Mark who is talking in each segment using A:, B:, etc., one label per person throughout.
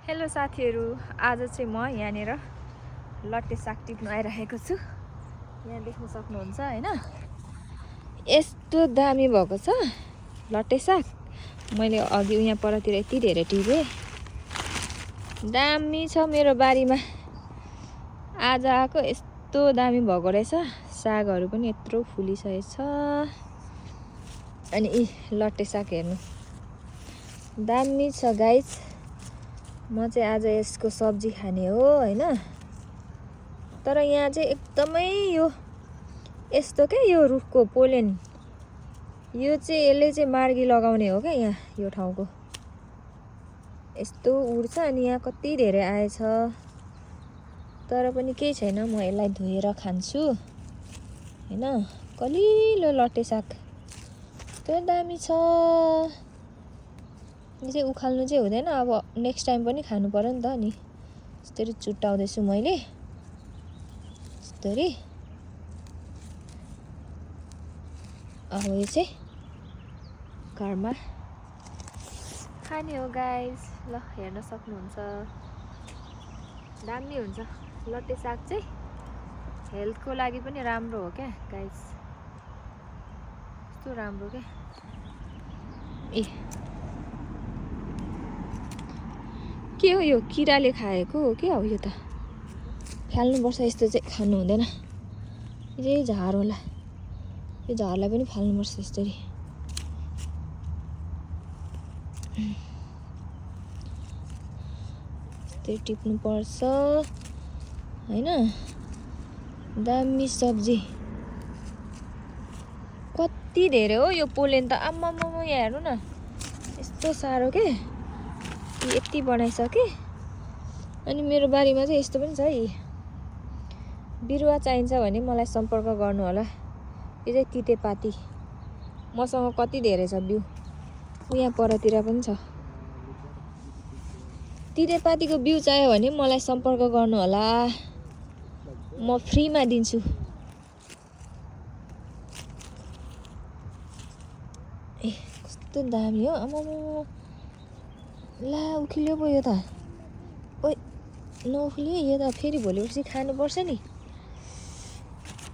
A: Hello साथीहरु, आज चाहिँ म यहाँनिर लट्टे साग टिप्न आइरहेको छु। यहाँ देख्न सक्नुहुन्छ हैन, यस्तो दामी भएको छ लट्टे साग। मैले अघि यहाँ परतिर यति धेरै टिपे, दामी छ। मेरो बारीमा आज आएको यस्तो दामी भएको रहेछ। सागहरू पनि यत्रो फुलिसकेको छ। अनि लट्टे साग हेर्नु, दामी छ गाइस। म चाहिँ आज यसको सब्जी खाने हो हैन। तर यहाँ चाहिँ एकदमै यो यस्तो के यो रुखको पोलेन, यो चाहिँ यसले चाहिँ मार्गी लगाउने हो क्या। यहाँ यो ठाउँको यस्तो उड्छ। अनि यहाँ कति धेरै आएछ, तर पनि केही छैन। म यसलाई धोएर खान्छु हैन। कलिलो लट्टे साग त्यो दामी छ। यो चाहिँ उखाल्नु चाहिँ हुँदैन। अब नेक्स्ट टाइम पनि खानु पर्यो नि त। नि यसरी चुट्टाउँदैछु मैले यसरी। अब यो चाहिँ घरमा खाने हो गाइस। ल हेर्न सक्नुहुन्छ, दामी हुन्छ लट्टे साग चाहिँ। हेल्थको लागि पनि राम्रो हो क्या गाइस, यस्तो राम्रो क्या। के हो यो, किराले खाएको हो के हो यो त? फाल्नुपर्छ, यस्तो चाहिँ खानु हुँदैन। यो चाहिँ झार होला, यो झारलाई पनि फाल्नुपर्छ यसरी। यस्तै टिप्नुपर्छ हैन। दामी सब्जी, कति धेरै हो यो पोलेन त। आम्मामा यहाँ हेर्नु न, यस्तो साह्रो के। यति बनाइसके। अनि मेरो बारीमा चाहिँ यस्तो पनि छ है। बिरुवा चाहिन्छ भने मलाई सम्पर्क गर्नु होला। यो चाहिँ तितेपाती, मसँग कति धेरै छ बिउ। यहाँ परतिर पनि छ। तितेपातीको बिउ चाहियो भने मलाई सम्पर्क गर्नु होला, म फ्रीमा दिन्छु। कस्तो दामी हो। आमामा ला उखिल्यो पो यो त। ओइ नउखिल्यो यो त, फेरि भोलि पर्सि खानुपर्छ नि।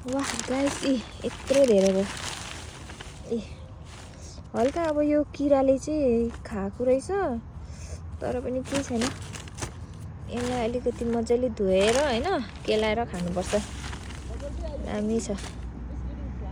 A: वाह गाइस, यत्रो धेरै भयो। हल्का अब यो किराले चाहिँ खाएको रहेछ, तर पनि केही छैन। यसलाई अलिकति मजाले धोएर हैन केलाएर खानुपर्छ। दामी छ।